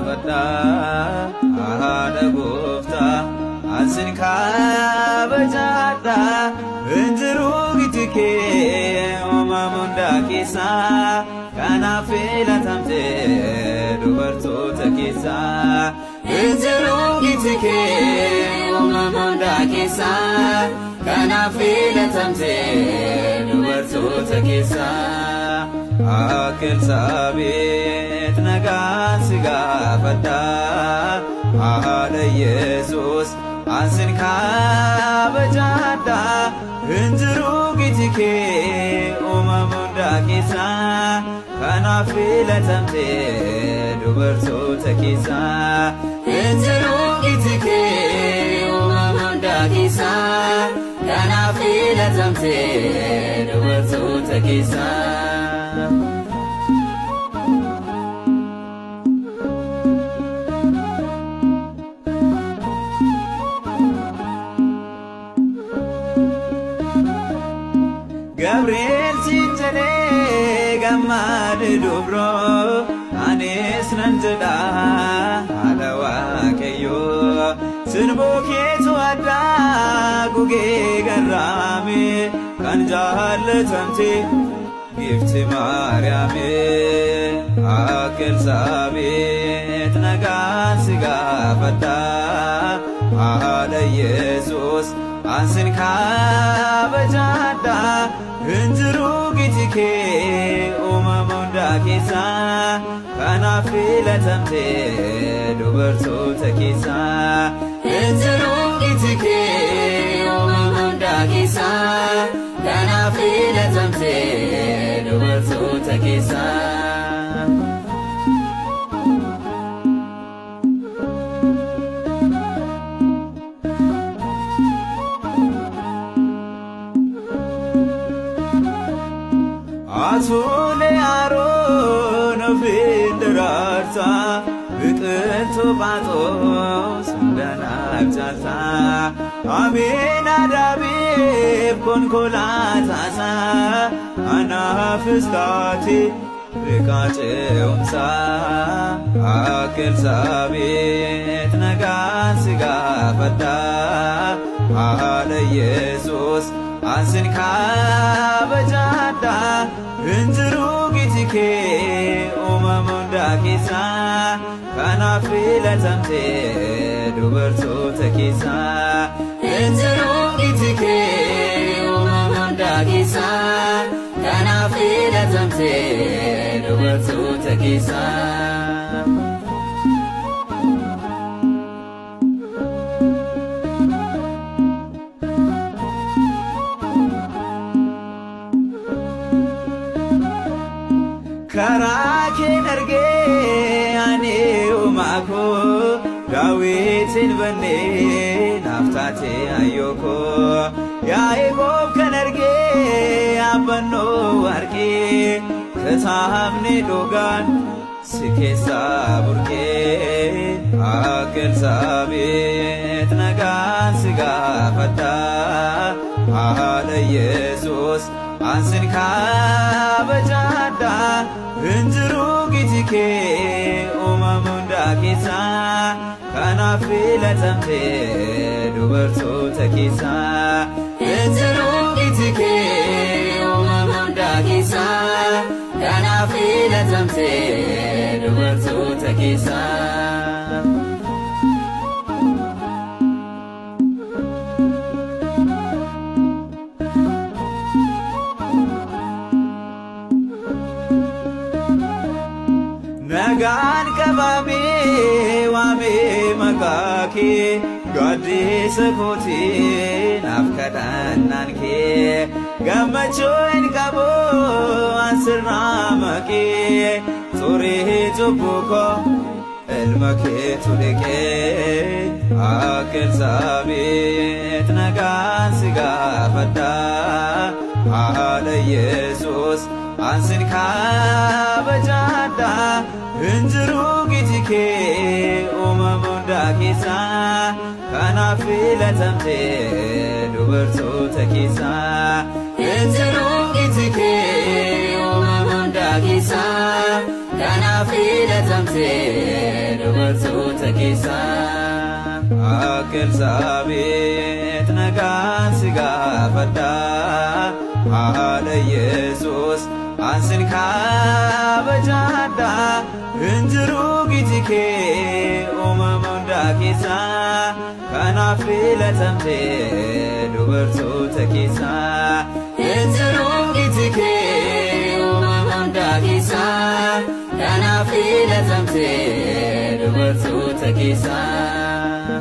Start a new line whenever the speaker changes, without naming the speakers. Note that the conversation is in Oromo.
gaafadha haadha gooftaa ansin kabajaadha injiruu giti kee uumama hundaa keessaa kanaaf filatamte dubartoota keessaa injiruu giti kee uumama hundaa keessaa kanaaf filatamte dubartoota keessaa. Akka Elsaabeet nagaan si gaafadha haadha Yesuus ansin kabajaadha injiruu giti kee uumama hundaa keessaa kanaaf filatamte dubartoota keessaa injiruu giti kee uumama hundaa keessaa kanaaf filatamte dubartoota keessaa. Gabriel siin jedhee gammaade dubroo anis nan jedha haadha Waaqayyoo sirboo keetu addaa gugee garraame kan jaallatamte Giifti Maariyaame akka Elsaabeet nagaan si gaafadha haadha Yesuus ansin kabajaadha injiruu giti kee uumama hundaa keessaa kanaaf filatamte dubartoota keessaa injiruu giti kee uumama hundaa keessaa kanaaf filatamte dubartoota keessaa. Atuulee Aroon ofiin daraartaa biqiltuu Phaaxoos hundanaaf caaltaa Aminaadaabiif konkolaataasaa anaafis taate riqaa ce'umsaa akka Elsaabeet nagaan si gaafadha haadha Yesuus ansin kabajaadha injiruu giti kee uumama hundaa keessaa kanaaf filatamte dubartoota keessaa injiruu giti kee uumama hundaa keessaa kanaaf filatamte dubartoota keessaa. Karaa keen argee ani uumaa koo Daawitin bannee naaf taate ayyoo koo Yaa'ikoob kan argee abbannoo warqee kitaabni dhugaan si keessaa burqee akka Elsaabeet nagaan si gaafadha haadha Yesuus ansin kabajaadha injiruu giti kee uumama hundaa keessaa kanaaf filatamte dubartoota keessaa injiruu giti kee uumama hundaa keessaa kanaaf filatamte dubartoota keessaa. Nagaan qabamee waamee maqaa kee gaaddisa kootii naaf kadhannaan kee gammachuu hin qabu an sirraa maqee xurii cubbuu koo ilma keetu dhiqee akka Elsaabeet nagaan si gaafadha haadha Yesuus ansin kabajaadha injiruu giti kee uumama hundaa keessaa kanaaf filatamte dubartoota keessaa injiruu giti kee uumama hundaa keessaa kanaaf filatamte dubartoota. dubartoota keessaa. Akka Elsaabeet nagaan si gaafadha, haadha Yesuus ansin kabajaadha. Hin jiru giti kee uumama hundaa keessaa, kanaaf filatamte dubartoota keessaa. Hin jiru giti kee uumama hundaa keessaa, kanaaf filatamte dubartoota keessaa.